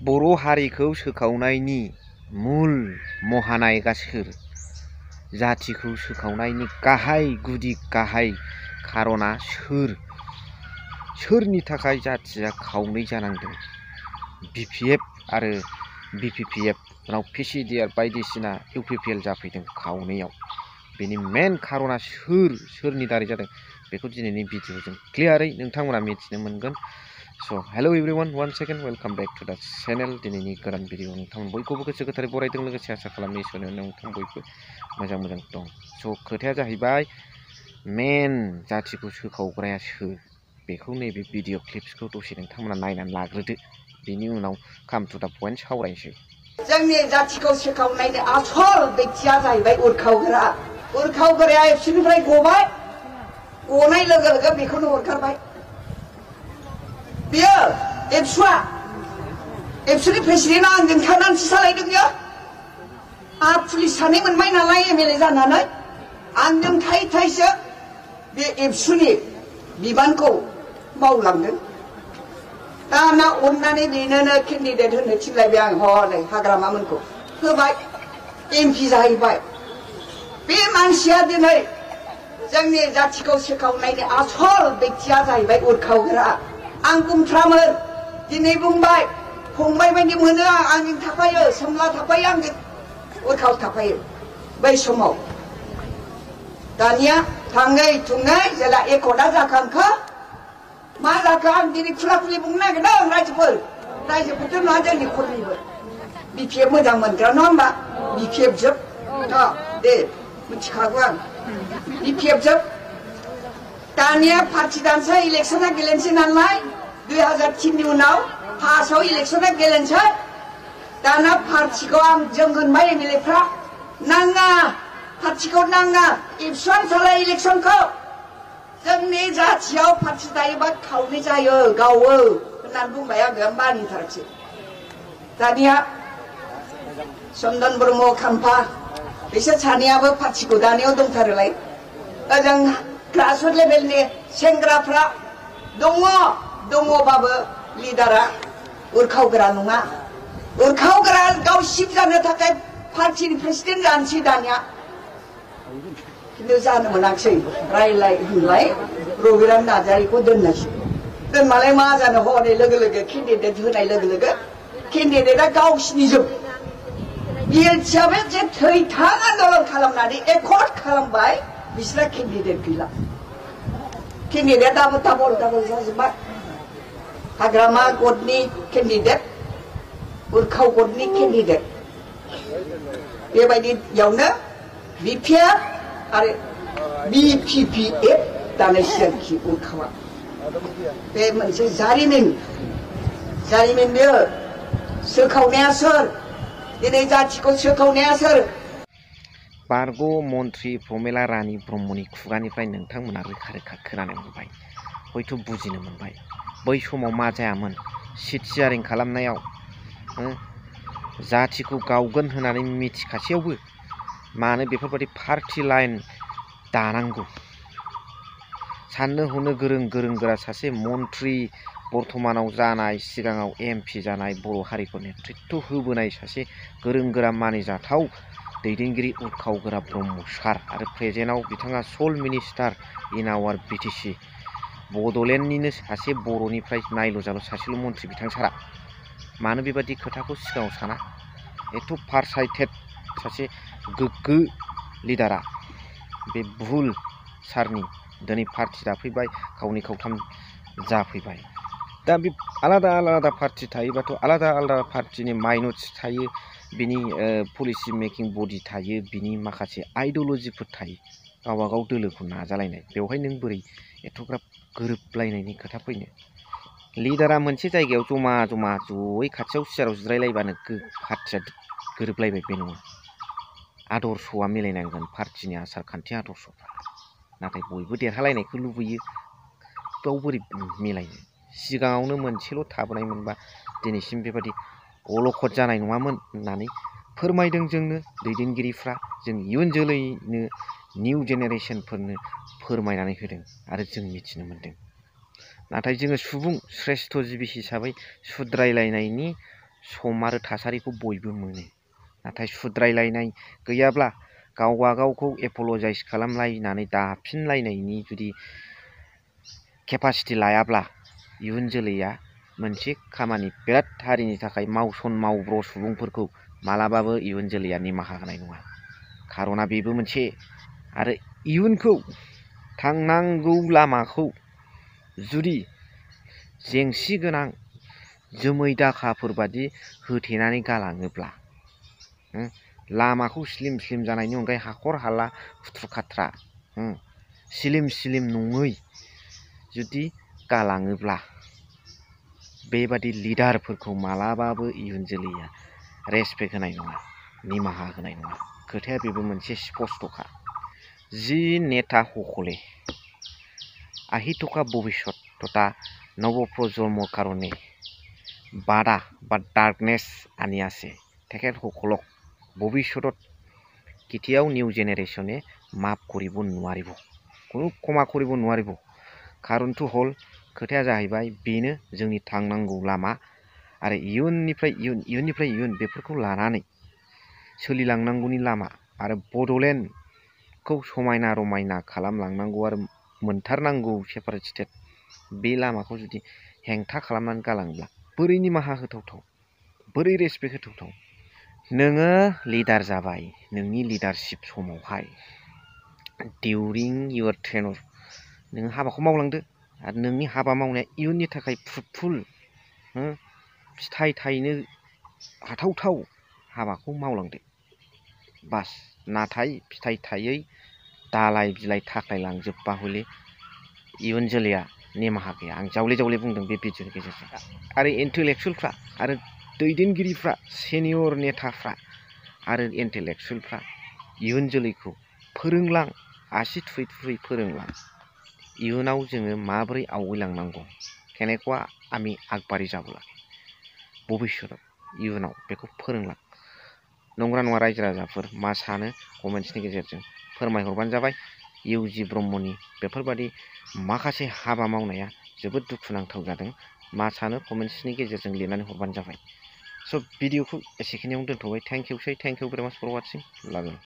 बर' हारिखौ सोखावनायनि मूल महानायकआ सोर? जातिखौ सोखावनायनि गाहाय गुदि गाहाय खारना सोर? सोरनि थाखाय जातिया खावनै जानांदों? BPF आरो BPPF उनाव PCDR बायदिसिना UPPL जाफैदों खावनैयाव। बेनि मेन खारना सोरनि दारै जादों बेखौ दिनैनि भिडिअ'जों क्लियारै नोंथांमोना मिथिनो मोनगोन। So' hello' everyone, one second welcome back to the channel. दिनैनि गोदान भिडिअ नोंथांमोन बयखौबो गोसो गोथारै बरायदों, लोगोसे आसा खालामो इसोरनो नोंथां बयबो मोजां दं। स' खोथाया जाहैबाय मेन जातिखौ सोखावग्राया सोर बेखौ नैबे भिडिअ क्लिप्सखौ दसे नोंथांमोना नायनानै लाग्रोदो, बेनि उनाव काम टु दा पइन्ट सावरायनोसै। जोंनि जातिखौ सोखावनायनि आसल बेक्तिया जाहैबाय उरखावग्रा। उरखावग्राया एबसुनिफ्राय गबाय, गनाय लोगो लोगो बेखौनो हरखारबाय। बियो एबसुनि प्रेसिडेन्टआ आंजों थानानैसो सालायदों। बियो आरो पुलिस सानै मोनबाय नालाय MLA जानानै आंजों थायैसो बे एबसुनि बिबानखौ मावलांदों। दाना अननानै बेनोनो केन्डिडेट होनो थिनलायबाय आं हनै हाग्रामामोनखौ होबाय, MP जाहैबाय। बे मानसिया दिनै जोंनि जातिखौ सोखावनायनि आसल बेक्तिया जाहैबाय उरखावग्रा। आं बुंफ्रामो, दिनै बुंबाय फंबाय बायदि मोनो आं, आंजों थाफायो, सोमला थाफायो, आंजों उरखाव थाफायो बै समाव। दानिया थाङै थुङै जेला एकदा जाखांखो मा जाखो आं दिनै खुला खुलि बुंनो नागिरदों। रायजोफोरथ' नङा, जोंनि खरनिबो BPF मोजां मोनग्रा नङा होमबा? BPF जोब दे मिथिखागौ आं, BPF जोब। दानिया पार्टि दानसै, इलेक्सना गेलेनोसै नालाय 2003 नि उनाव फार्स्टआव इलेक्सना गेलेनोसै। दाना पार्टिखौ जों होनबाय MLA फ्रा नाङा, पार्टिखौ नाङा, एबसुआनो सालाय इलेक्सनखौ। जोंनि जातियाव पार्टि दायोबा खावनै जायो, गावो होननानै बुंबाय। आङो मानिथाराखिसै। दानिया चन्दन ब्रह्म, खाम्फा बिसोर सानैयाबो पार्टिखौ दानायाव दंथारोलाय। ओजों ग्रासरुट लेभेलनि सेंग्राफ्रा दङबाबो लिडारा उरखावग्रा नङा। उरखावग्रा गाव सिफ जानो थाखाय पार्टिनि प्रेसिडेन्ट जानोसै दानिया, खिन्थु जानो मोनाखिसै। रायलाय होनलाय रबिराम नार्जारिखौ दोननोसै। दोनबालाय मा जानो, हनै लोगो लोगो केन्डिडेट होनाय लोगो लोगो केन्डिडेटआ गावसिनिजोब। बिएलटिआबो जे थैथां आन्दलन खालामनानै एकर्ड खालामबाय, बिस्रा केन्डिडेट गैला। केन्डिडेटआ डाबल जाजोब्बाय। हाग्रामा गटनि केन्डिडेट, उरखाव गटनि केन्डिडेट। बेबायदियावनो BPF आरो BPPF दानायसै उरखावा। बे मोनसे जारिमिन बेयो। सोखावनाया सोर? दिनै जातिखौ सोखावनाया सोर? बारग' मन्त्रि प्रमेला रानि ब्रह्मनि खुगानिफ्राय नोंथांमोना रोखा रोखा खोनानो मोनबाय, हयथ' बुजिनो मोनबाय। बै समाव मा जायामोन, सिट शेयारिं खालामनायाव जातिखौ गावगोन होननानै मिथिखासेयावबो मानो बेफोरबायदि पार्टि लाइन दानांगौ? साननो हनो गोरों गोरा सासे मन्त्रि, बर्तमानाव जानाय, सिगाङाव MP जानाय, बर' हारिखौ नेतृत्व होबोनाय सासे गोरों गोरा मानिजाथाव दैदेनगिरि उरखावग्रा ब्रह्म सार आरो प्रेजेन्टआव बिथाङा सल मिनिस्टार इन आवार BTC। बड'लेण्डनिनो सासे बर'निफ्राय नायल' जाल' सासेल' मन्त्रि बिथां सारा मानो बेबादि खोथाखौ सिगाङाव साना? एथ' फारसाइटेड सासे गोग्गो लिडारा बे भुल सारनि दिनै पार्टि दाफैबाय, खावनै खावथाम जाफैबाय। दा बे आलादा पार्टि थायोबाथ' आलादा पार्टिनि माइनरिटिस थायो, बिनि पलिसि मेकिं बडि थायो, बिनि माखासे आइडिअलजिफोर थायो, गावबागाव दोलोखौ नाजालायनाय। बेवहाय नों बोरै एथ'ग्राब गोरोबलायनायनि खोथा फैनो? लिडारा मोनसे जायगायाव जमा जयै खाथियाव सियाराव जिरायलायबानो पार्टिया गोरोबलायबाय बे नङा। आदर्शआ मिलायनांगोन, पार्टिनि आसार खान्थि आदर्शफ्रा। नाथाय बयबो देरहालायनायखौ लुबैयो, बेयाव बोरै मिलायनो? सिगाङावनो मोनसेल' थाबोनायमोनबा दिनैसिम बेबादि अलखद जानाय नङामोन होननानै फोरमायदों जोंनो दैदेनगिरिफ्रा। जों इयुन जोलैनो, निउ जेनेरेसनफोरनो फोरमायनानै होदों आरो जों मिथिनो मोनदों। नाथाय जोङो सुबुं श्रेष्ठ जिबि हिसाबै सुद्रायलायनायनि सम आरो थासारिखौ बयबो मोनो नाथाय सुद्रायलायनाय गैयाब्ला गावबा गावखौ एपलजाइज खालामलायनानै दाफिनलायनायनि जुदि केपासिटि लायाब्ला इयुन जोलैया मोनसे खामानि बिराद हारिनि थाखाय मावसन मावब्र सुबुंफोरखौ मालाबाबो इयुन जोलैया निमाहा होनाय नङा खार'ना बेबो मोनसे आरो इयुनखौ थांनांगौ लामाखौ जुदि जेंसि गोनां जोमै दाखाफोरबादि होथेनानै गालाङोब्ला लामाखौ स्लिम स्लिम जानायनि अनगायै हाखर हाला खुथ्रु खाथ्रा स्लिम स्लिम नङै जुदि गालाङोब्ला बेबादि लिडारफोरखौ मालाबाबो इयुन जोलैया रेसपेक्ट होनाय नङा निमाहा होनाय नङा खोथाया बेबो मोनसे स्पष्टखा जि नेता हकले আহিথকা ভৱিষ্যত তথা নৱপ্ৰজন্মৰ কাৰণে বাধা বা ডাৰ্কনেছ আনি আছে তেখেতসকলক ভৱিষ্যতত কেতিয়াও নিউ জেনেৰেশ্যনে মাফ কৰিব নোৱাৰিব কোনো ক্ষমা কৰিব নোৱাৰিব কাৰণটো হ'ল खोथाया जाहैबाय बेनो जोंनि थांनांगौ लामा आरो इयुननिफ्राय इयुन बेफोरखौ लानानै सोलिलांनांगौनि लामा आरो बड'लेण्डखौ समायना रमायना खालामलांनांगौ आरो मोनथारनांगौ सेपारेट स्टेट बे लामाखौ जुदि हेंथा खालामनानै गालाङोब्ला बोरै निमाहा होथावथाव बोरै रेसपेक्ट होथावथाव नोङो लिडार जाबाय नोंनि लिडारशिप समावहाय डिउरिं युवर टेन्युर नोङो हाबाखौ मावलांदो आरो नोंनि हाबा मावनाया इयुननि थाखाय फ्रुटफुल फिथाइ थायनो हाथावथाव हाबाखौ मावलांदो बास नाथाय फिथाइ थायै दालाय बिलाइ थाख्लायलांजोबबा हले इयुन जोलैया निमाहा गैया आं जावले जावले बुंदों बे भिडिअनि गेजेरजों आरो इन्टेलेक्सुवेलफ्रा आरो दैदेनगिरिफ्रा सेनियर नेताफ्रा आरो इन्टेलेक्सुवेलफ्रा इयुन जोलैखौ फोरोंलां आसि थुयै थुयै फोरोंलां इयुनाव जोङो माबोरै आवगायलांनांगौ केनेकुवा आमी आगबारि जाबोला भबिष्यतआव इयुनाव बेखौ फोरोंलां नंगौना नङा रायजो राजाफोर मा सानो कमेन्ट्सनि गेजेरजों फोरमायहरबानो जाबाय इउजि ब्रह्मनि बेफोरबादि माखासे हाबा मावनाया जोबोद दुखुनांथाव जादों मा सानो कमेन्ट्सनि गेजेरजों लिरनानै हरबानो जाबाय स' भिडिअखौ एसेखिनियावनो दोनथ'बाय थेंक इउ भेरि माच फर वाचिं लाभ इउ